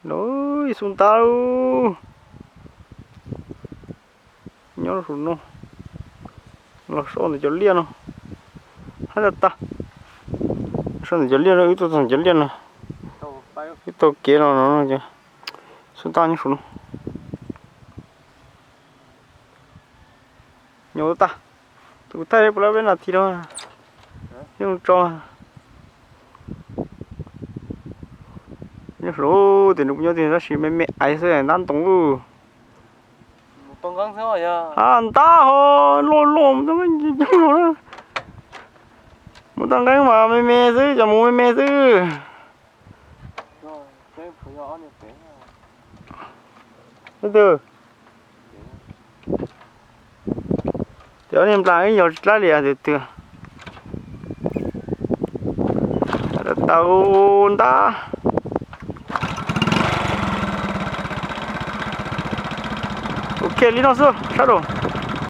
Lauj, ib xub ntab lauj. Nyob saum no, los so ntawm cov liaj no. Hab tag tag. So ntawm cov liaj no, wb tuaj txog cov liaj no. Wb taug kev los no, xub ntab nyob saum no. Nyob tag, tus kuv thaij puas lab peb nas this no. Yeej tso. Nyob saum no, tes nws puas nyob tiag tab sis me me aiv xwb, ntab ntoo. Hab ntab ho loj loj mus tau nqeeb coob no. Mus tau nqeeb mas me me xwb, cov mus me me xwb. Leej twg? Ces ob niag nplas ib yog tsis dlaab li tus twg. Tau ntab. Ok, li no xwb, sab rau.